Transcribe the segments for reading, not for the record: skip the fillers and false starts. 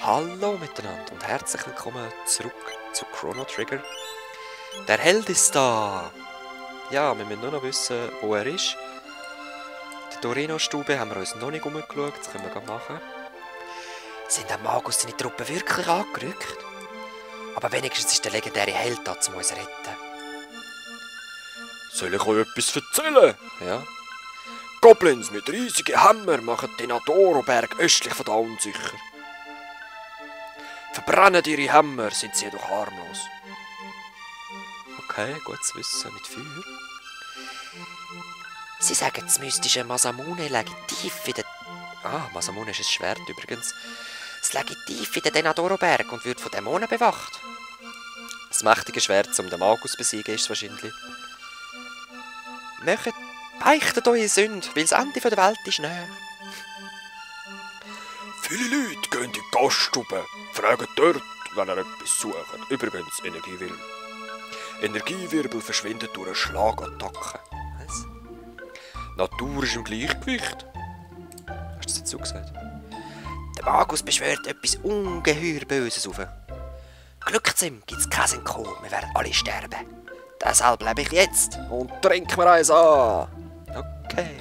Hallo miteinander und herzlich willkommen zurück zu Chrono Trigger. Der Held ist da! Ja, wir müssen nur noch wissen, wo er ist. Die Dorino-Stube haben wir uns noch nicht umgeschaut, das können wir gerade machen. Sind der Magus seine Truppe wirklich angerückt? Aber wenigstens ist der legendäre Held da, um uns zu retten. Soll ich euch etwas erzählen? Ja? Goblins mit riesigen Hämmer machen den Adoro-Berg östlich von da unsicher. Verbrennen ihre Hämmer, sind sie jedoch harmlos. Okay, gut zu wissen, mit Feuer. Sie sagen, das mystische Masamune läge tief in der... Ah, Masamune ist ein Schwert übrigens. Es läge tief in den Denadoro-Berg und wird von Dämonen bewacht. Das mächtige Schwert, um den Magus zu besiegen, ist es wahrscheinlich. Beichtet eure Sünde, weil das Ende der Welt ist näher. Viele Leute gehen in die Gaststube, fragen dort, wenn ihr etwas sucht. Übrigens Energiewirbel. Energiewirbel verschwinden durch eine Schlagattacke. Was? Natur ist im Gleichgewicht. Hast du das jetzt so gesagt? Der Magus beschwört etwas ungeheuer Böses auf. Glück zu ihm, gibt's kein Entkommen, wir werden alle sterben. Deshalb lebe ich jetzt. Und trink mir eins an. Okay.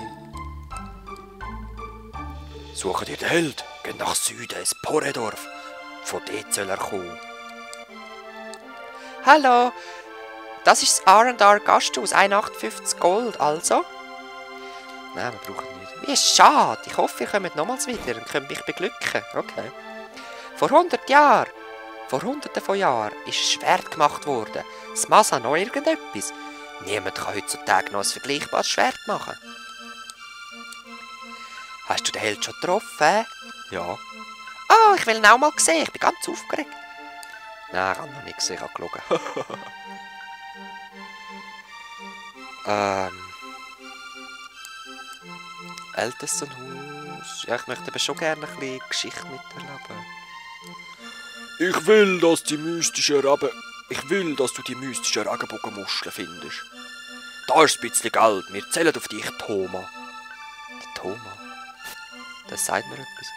Sucht ihr den Held, geht nach Süden ins Porredorf. Von dort soll er kommen. Hallo, das ist das R&R Gasthaus, 1,58 Gold, also? Nein, wir brauchen nicht. Wie schade, ich hoffe, ihr kommt nochmals wieder und könnt mich beglücken. Okay. Vor hunderten von Jahren ist ein Schwert gemacht worden. Das Masa noch irgendetwas. Niemand kann heutzutage noch ein vergleichbares Schwert machen. Hast du den Held schon getroffen? Ja. Oh, ich will ihn auch mal sehen, ich bin ganz aufgeregt. Nein, ich habe noch nicht gesehen, ich habe gelogen. Ältestenhaus. Ja, ich möchte aber schon gerne ein bisschen Geschichte miterleben. Ich will, dass du die mystischen Regenbogenmuscheln findest. Da ist ein bisschen Geld, wir zählen auf dich, Thoma. Der Thomas. Das sagt mir etwas.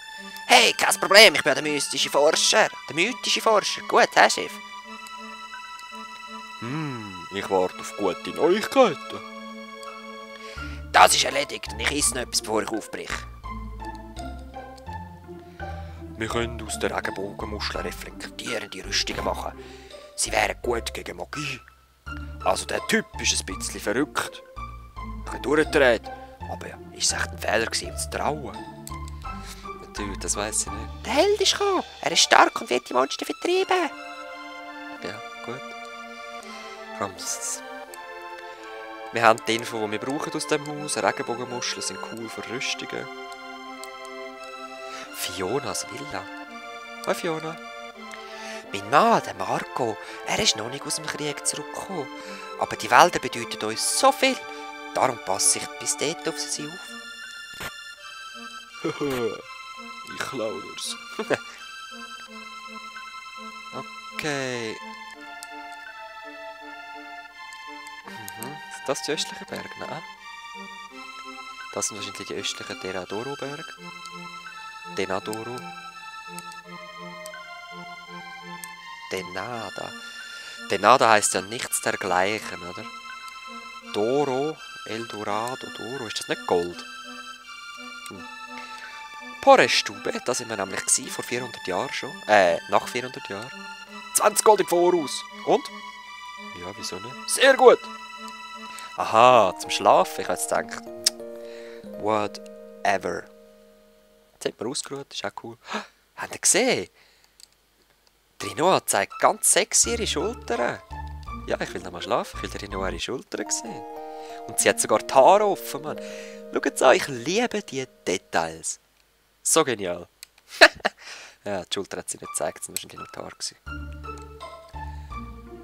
Hey, kein Problem, ich bin der mystische Forscher. Der mythische Forscher. Gut, Herr Chef? Ich warte auf gute Neuigkeiten. Das ist erledigt und ich esse noch etwas, bevor ich aufbreche. Wir können aus der Regenbogenmuschel reflektierende Rüstungen machen. Sie wären gut gegen Magie. Also der Typ ist ein bisschen verrückt. Ein bisschen durchgedreht. Aber ist es echt ein Fehler gewesen, ihm zu trauen? Du, das weiss ich nicht. Der Held ist gekommen. Er ist stark und wird die Monster vertreiben. Ja, gut. Wir haben die Info, die wir brauchen aus dem Haus. Regenbogenmuscheln sind cool für Rüstungen. Fionas Villa. Hi Fiona. Mein Mann, der Marco, er ist noch nicht aus dem Krieg zurückgekommen. Aber die Wälder bedeuten uns so viel. Darum passe ich bis dort auf sie auf. Ich klaue dir's. Okay. Sind das die östlichen Berge? Nein. Das sind wahrscheinlich die östlichen Denadoro-Berge. Denadoro. Denada. Denada heisst ja nichts dergleichen, oder? Doro, Eldorado, Doro. Ist das nicht Gold? Porestube, da sind wir nämlich gewesen, vor 400 Jahren schon. Nach 400 Jahren. 20 Gold im Voraus. Und? Ja, wieso nicht? Sehr gut. Aha, zum Schlafen. Ich habe jetzt gedacht, whatever. Jetzt hat man ausgeruht, ist auch cool. Habt ihr gesehen? Rinoa zeigt ganz sexy ihre Schultern. Ja, ich will noch mal schlafen, ich will Rinoa ihre Schultern sehen. Und sie hat sogar die Haare offen, Mann. Schaut an, ich liebe diese Details. So genial. Ja, die Schulter hat sie nicht gezeigt, es war wahrscheinlich nur die Haare.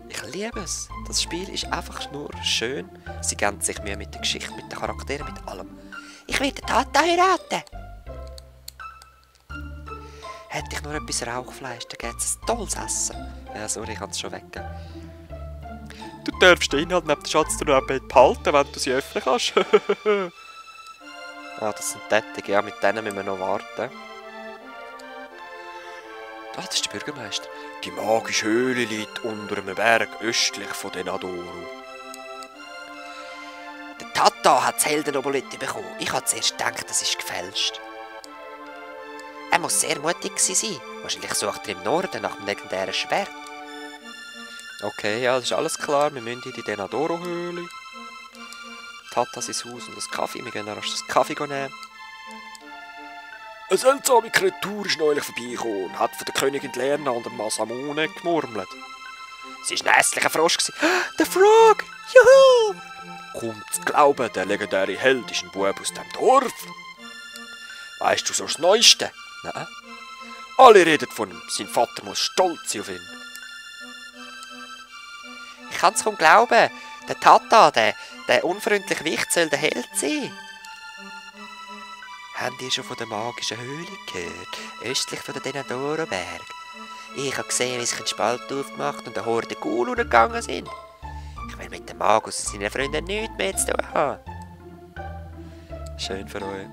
Ich liebe es. Das Spiel ist einfach nur schön. Sie geben sich Mühe mit der Geschichte, mit den Charakteren, mit allem. Ich werde Tata heiraten. Hätte ich nur etwas Rauchfleisch, dann gäbe es ein tolles Essen. Ja, sorry, ich kann es schon weggeben. Du darfst den Inhalt neben der Schatztruhe behalten, wenn du sie öffnen kannst. Ah, das sind Tätige, ja, mit denen müssen wir noch warten. Ah, das ist der Bürgermeister. Die magische Höhle liegt unter einem Berg östlich von Denadoro. Der Tata hat das Heldenobulette bekommen. Ich habe zuerst gedacht, das ist gefälscht. Er muss sehr mutig gewesen sein. Wahrscheinlich sucht er im Norden nach dem legendären Schwert. Okay, ja, das ist alles klar. Wir müssen in die Denadoro-Höhle. Tata sein Haus und das Kaffee. Wir gehen rasch das Kaffee nehmen. Eine seltsame Kreatur ist neulich vorbeigekommen und hat von der Königin Lerna und dem Masamune gemurmelt. Sie war ein hässlicher Frosch. Der Frog! Juhu! Kommt zu glauben, der legendäre Held ist ein Bub aus dem Dorf. Weißt du so das Neueste? Nein. Alle reden von ihm. Sein Vater muss stolz sein auf ihn. Ich kann es kaum glauben. Der Tata, der unfreundliche Wicht, soll der Held sein. Habt ihr schon von der magischen Höhle gehört? Östlich von der Denadoro-Berg. Ich habe gesehen, wie sich ein Spalt aufgemacht und eine Horde Ghoul gegangen sind. Ich will mit dem Magus und seinen Freunden nichts mehr zu tun haben. Schön für euch.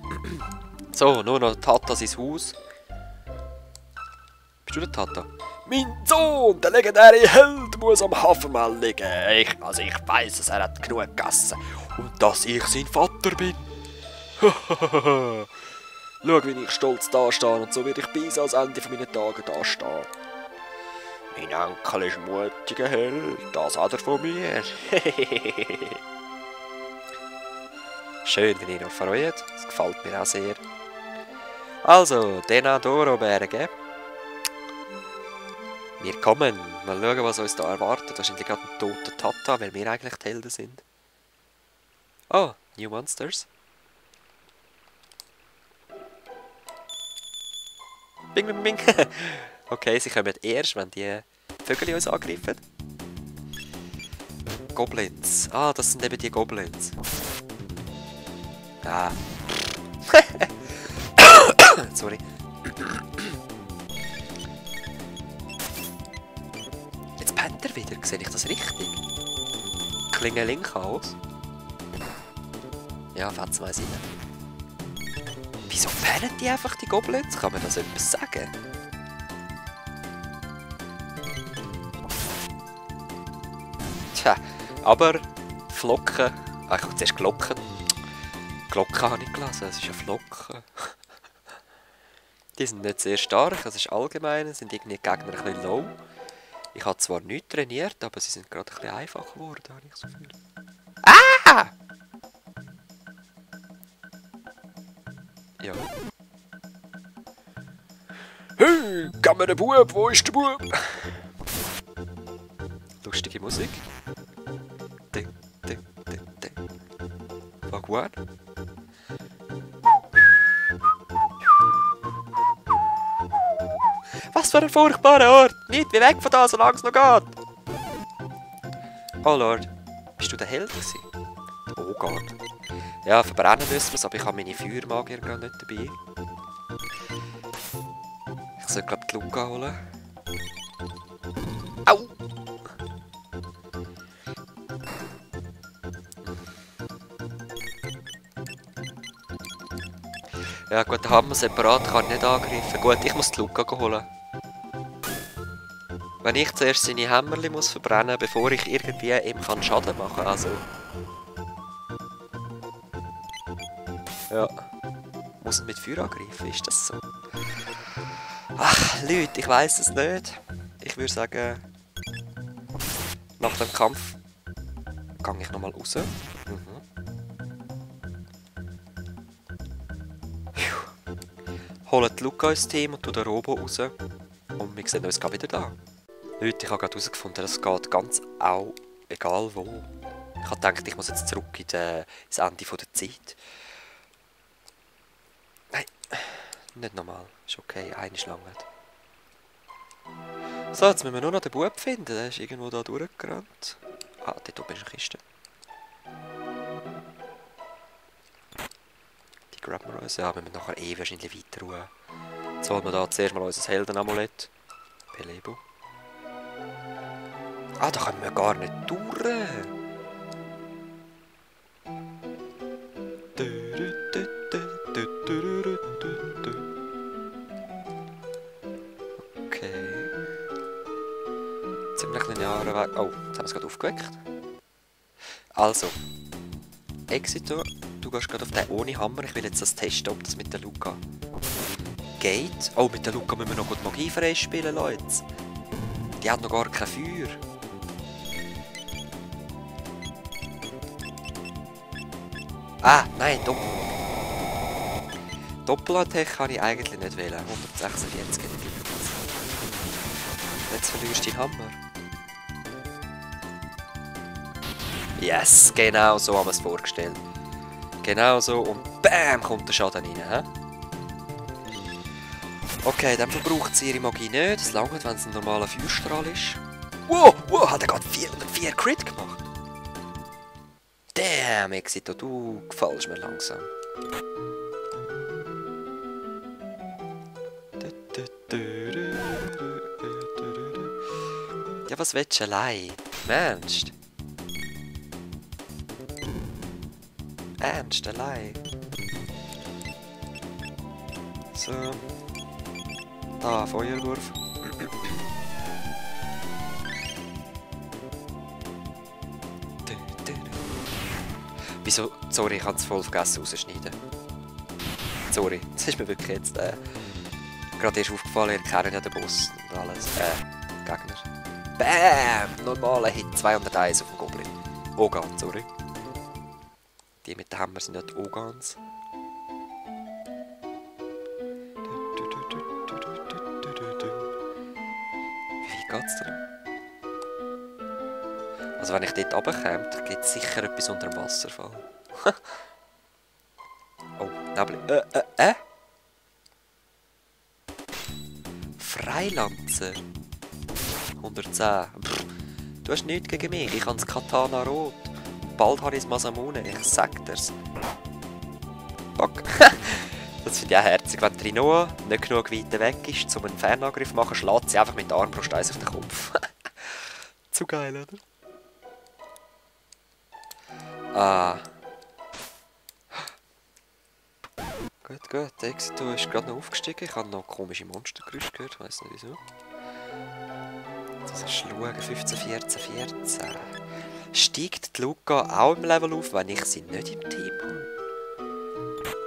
So, nur noch Tata sein Haus. Bist du der Tata? Mein Sohn, der legendäre Held, muss am Hafenmal liegen. Ich weiss es, er hat genug gegessen. Und dass ich sein Vater bin. Schau, wie ich stolz dastehe und so werde ich bis ans Ende meiner Tage dastehen. Mein Onkel ist ein mutiger Held, das hat er von mir. Schön, wenn ihr euch freut. Das gefällt mir auch sehr. Also, Denadoro-Berge. Wir kommen. Mal schauen, was uns da erwartet. Wahrscheinlich gerade ein toter Tata, weil wir eigentlich die Helden sind. Oh, New Monsters. Bing, bing, bing. Okay, sie kommen erst, wenn die Vögel uns angreifen. Goblins. Ah, das sind eben die Goblins. Ah. Sorry. Jetzt pennt er wieder. Sehe ich das richtig? Klingeling Chaos. Ja, fetzen wir rein. Wieso pennen die einfach, die Goblins? Kann man das etwas sagen? Tja, aber Flocken. Ah, ich habe zuerst Glocken. Glocken habe ich gelesen, es ist eine Flocke. Die sind nicht sehr stark, das ist allgemein, sind irgendwie die Gegner ein bisschen low. Ich habe zwar nicht trainiert, aber sie sind gerade ein bisschen einfacher geworden, habe ich so viel. Ah! Ja. Hey, gib mir den Bub, wo ist der Bub? Lustige Musik. Ding, ding, ding, ding. Wagwan. Was für ein furchtbarer Ort! Nicht wie weg von da, solange es noch geht! Oh Lord, bist du der Held gewesen? Oh Gott. Ja, verbrennen müssen wir es, aber ich habe meine Feuermagier gerade nicht dabei. Ich sollte glaube die Luca holen. Au! Ja gut, den Hammer separat kann ich nicht angreifen. Gut, ich muss die Luca holen. Wenn ich zuerst seine Hämmerli muss verbrennen, bevor ich irgendwie ihm Schaden machen kann, also... Ja. Muss er mit Feuer angreifen, ist das so? Ach, Leute, ich weiss es nicht. Ich würde sagen... Nach dem Kampf... gehe ich nochmal raus. Holt Luca ins Team und tut den Robo raus. Und wir sehen uns gerade wieder da. Leute, ich habe gerade herausgefunden, es geht ganz auch egal wo. Ich habe gedacht, ich muss jetzt zurück ins Ende der Zeit. Nein, nicht normal. Ist okay, eine Schlange. So, jetzt müssen wir nur noch den Bub finden. Der ist irgendwo da durchgerannt. Ah, dort oben ist eine Kiste. Die graben wir uns. Ja, wir müssen nachher wahrscheinlich weiter ruhen. Jetzt holen wir da zuerst mal unser Heldenamulett. Pelebo. Ah, da können wir gar nicht durch. Okay. ziemlich linearer Weg. Oh, jetzt haben wir es gerade aufgeweckt. Also, Exito, du gehst gerade auf den ohne Hammer. Ich will jetzt das testen, ob das mit der Luca geht. Oh, mit der Luca müssen wir noch gut Magie freispielen, Leute. Die hat noch gar kein Feuer. Ah, nein, Doppelattack kann ich eigentlich nicht wählen. 146 gibt es. Jetzt verlierst du den Hammer. Yes, genau so haben wir es vorgestellt. Genau so und BAM kommt der Schaden rein. He? Okay, dann verbraucht sie ihre Magie nicht. Es langt, wenn es ein normaler Feuerstrahl ist. Wow, hat er gerade 404 Crit gemacht. Damn, Exito, du gefällst mir langsam. Ja, was willst du allein? Im Ernst? Ernst, allein? So. Da, Feuerwurf. Wieso? Sorry, ich habe es voll vergessen rausschneiden. Sorry, das ist mir wirklich jetzt gerade erst aufgefallen, ihr kennt ja den Boss und alles. Gegner. BAM! Normaler Hit 201 auf dem Goblin. Ogan, sorry. Die mit dem Hammer sind nicht Ogans. Wie geht's dir? Also wenn ich dort runterkomme, gibt es sicher etwas unter dem Wasserfall. Oh, Nebel. Freilanzer. 110. Pff, du hast nichts gegen mich. Ich habe das Katana rot. Bald habe ich das Masamune. Ich sag dir's. Fuck. Das finde ich auch herzig. Wenn Trinoa nicht genug weit weg ist, um einen Fernangriff zu machen, schlägt sie einfach mit der Armbrust eins auf den Kopf. Zu geil, oder? Ah. Gut. Exito ist gerade noch aufgestiegen. Ich habe noch komische Monstergeräusche gehört. Ich weiss nicht wieso. Das ist schauen. 15, 14, 14. Steigt die Luca auch im Level auf, wenn ich sie nicht im Team habe?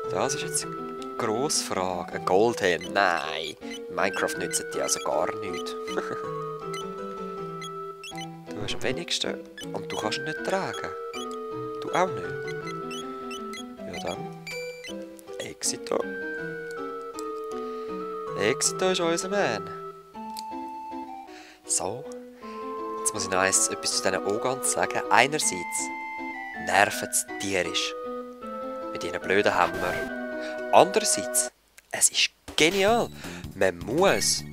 Das ist jetzt eine grosse Frage. Ein Goldhelm? Nein. In Minecraft nützen die also gar nichts. Du hast am wenigsten und du kannst ihn nicht tragen. Du auch nicht. Ja dann. Exito. Exito ist unser Mann. So. Jetzt muss ich noch etwas zu diesen Ogans sagen. Einerseits nerven sie tierisch. Mit ihren blöden Hammer. Andererseits, es ist genial. Man muss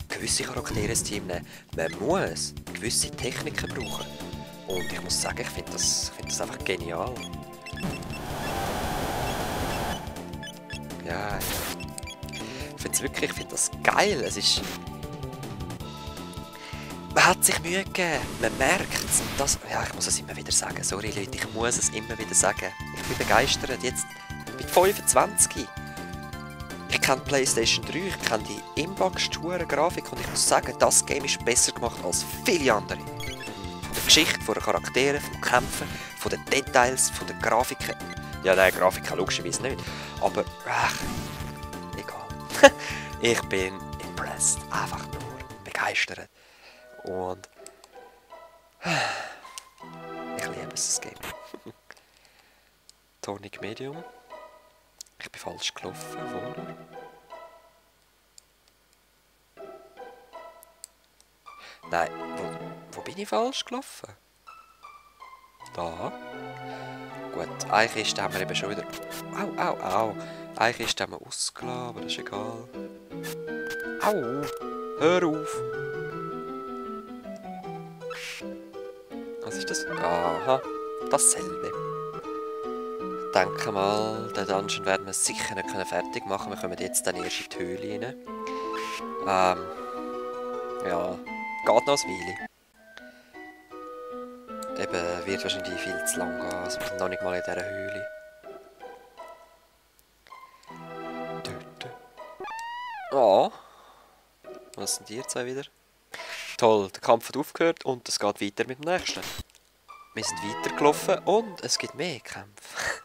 gewisse Charaktere ins Team nehmen. Man muss gewisse Techniken brauchen. Und ich muss sagen, ich finde das einfach genial. Ja. Ich finde das geil. Es ist... Man hat sich Mühe gegeben. Man merkt es. Ja, ich muss es immer wieder sagen. Sorry Leute, ich muss es immer wieder sagen. Ich bin begeistert. Jetzt mit 25. Ich kenne PlayStation 3, ich kenne die Impact-Grafik und ich muss sagen, das Game ist besser gemacht als viele andere. Von der Geschichte, von den Charakteren, vom Kämpfen, von den Details, von den Grafiken. Ja, nein, Grafiken logischerweise nicht. Aber, egal. Ich bin impressed. Einfach nur begeistert. Und ich liebe es, das Game. Tonic Medium. Ich bin falsch gelaufen, wo? Nein, wo bin ich falsch gelaufen? Da. Gut, eigentlich haben wir eben schon wieder... Au. Eigentlich haben wir ausgelassen, aber das ist egal. Au! Hör auf! Was ist das? Aha, dasselbe. Ich denke mal, den Dungeon werden wir sicher nicht fertig machen. Wir kommen jetzt dann erst in die Höhle rein. Ja, geht noch ein Weile. Eben, wird wahrscheinlich viel zu lang gehen. Also wir sind noch nicht mal in dieser Höhle. Oh. Was sind die zwei wieder? Toll, der Kampf hat aufgehört und es geht weiter mit dem nächsten. Wir sind weitergelaufen und es gibt mehr Kämpfe.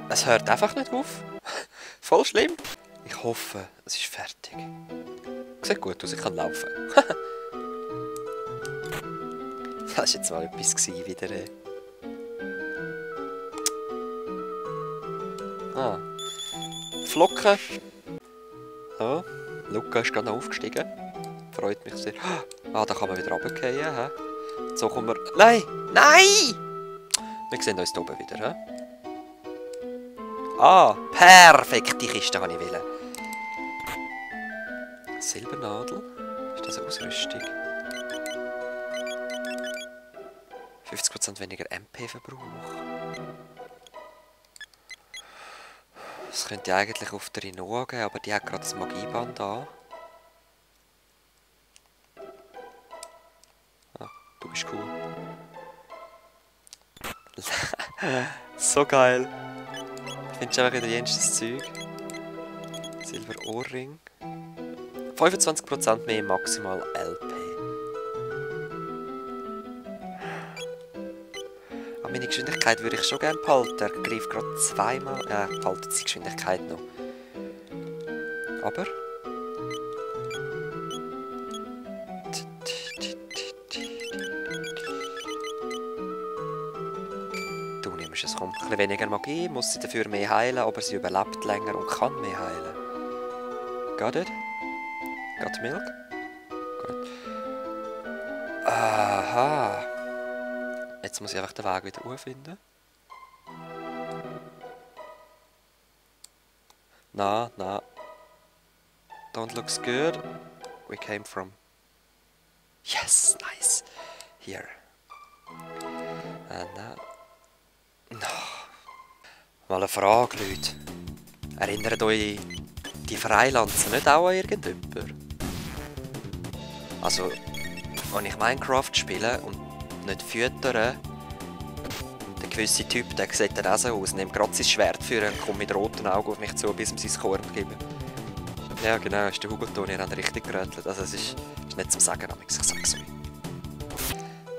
Es hört einfach nicht auf. Voll schlimm. Ich hoffe, es ist fertig. Sieht gut aus, ich kann laufen. Das war jetzt mal etwas wieder. Flocken. So, Luca ist gerade noch aufgestiegen. Freut mich sehr. Da kann man wieder runterfallen. So kommen wir... Nein! Nein! Wir sehen uns hier oben wieder. Perfekt, die Kiste habe ich wollen. Silbernadel. Ist das eine Ausrüstung? 50% weniger MP-Verbrauch. Das könnte eigentlich auf der Rinoa gehen, aber die hat gerade das Magieband an. Du bist cool. So geil. Findest du einfach wieder jenstes Zeug. Silberohrring. 25% mehr maximal LP. Aber meine Geschwindigkeit würde ich schon gerne behalten. Er greift gerade zweimal. Ja, behaltet die Geschwindigkeit noch. Aber... Du nimmst es, komm. Ein bisschen weniger Magie, muss sie dafür mehr heilen, aber sie überlebt länger und kann mehr heilen. Got it? Got milk? Gut. Aha. Jetzt muss ich einfach den Weg wieder finden. Na. Don't looks good. We came from... Yes, nice. Here. And now... No. Mal eine Frage, Leute. Erinnert euch die Freilanzen nicht auch an irgendjemand? Also, wenn ich Minecraft spiele und nicht füttere, der gewisse Typ, der sieht dann auch so aus, nimmt gerade sein Schwert für und kommt mit roten Augen auf mich zu, bis ihm sein Korn geben. Ja genau, ist der Hugo-Toni, ihr habt richtig gerötelt. Also es ist nicht zum Sagen, aber ich sag's euch.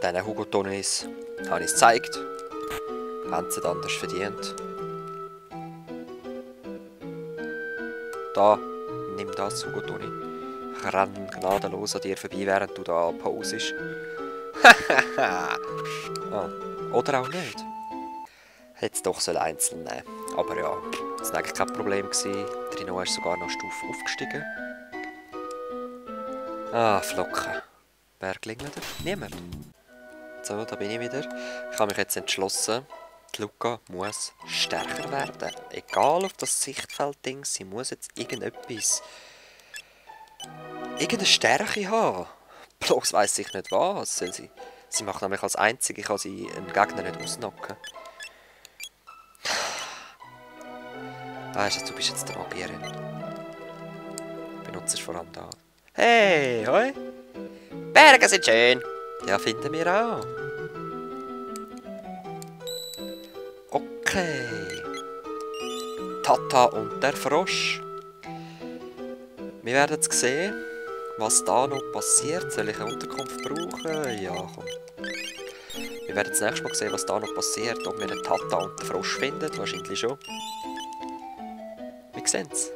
Diesen Hugo-Tonis habe ich es gezeigt. Haben sie anders verdient. Da, nimm das, Hugo-Toni. Ich renne gnadenlos an dir vorbei, während du da pausest. Oder auch nicht. Hätte es doch einzeln nehmen. Aber ja, das war eigentlich kein Problem. Der Rinoa ist sogar noch eine Stufe aufgestiegen. Flocken. Wer klingelt? Niemand. So, da bin ich wieder. Ich habe mich jetzt entschlossen, die Luca muss stärker werden. Egal auf das Sichtfeld-Ding, sie muss jetzt irgendeine Stärke haben. Bloß weiss ich nicht was. Sie macht nämlich als einzige, kann sie einen Gegner nicht ausnocken. Weißt du bist jetzt der Magierin. Benutzt vor allem da. Hey, hoi! Berge sind schön! Ja, finden wir auch. Okay. Tata und der Frosch. Wir werden jetzt sehen, was da noch passiert. Soll ich eine Unterkunft brauchen? Ja, komm. Wir werden das nächste Mal sehen, was da noch passiert. Ob wir den Tata und den Frosch finden. Wahrscheinlich schon. Wir sehen es.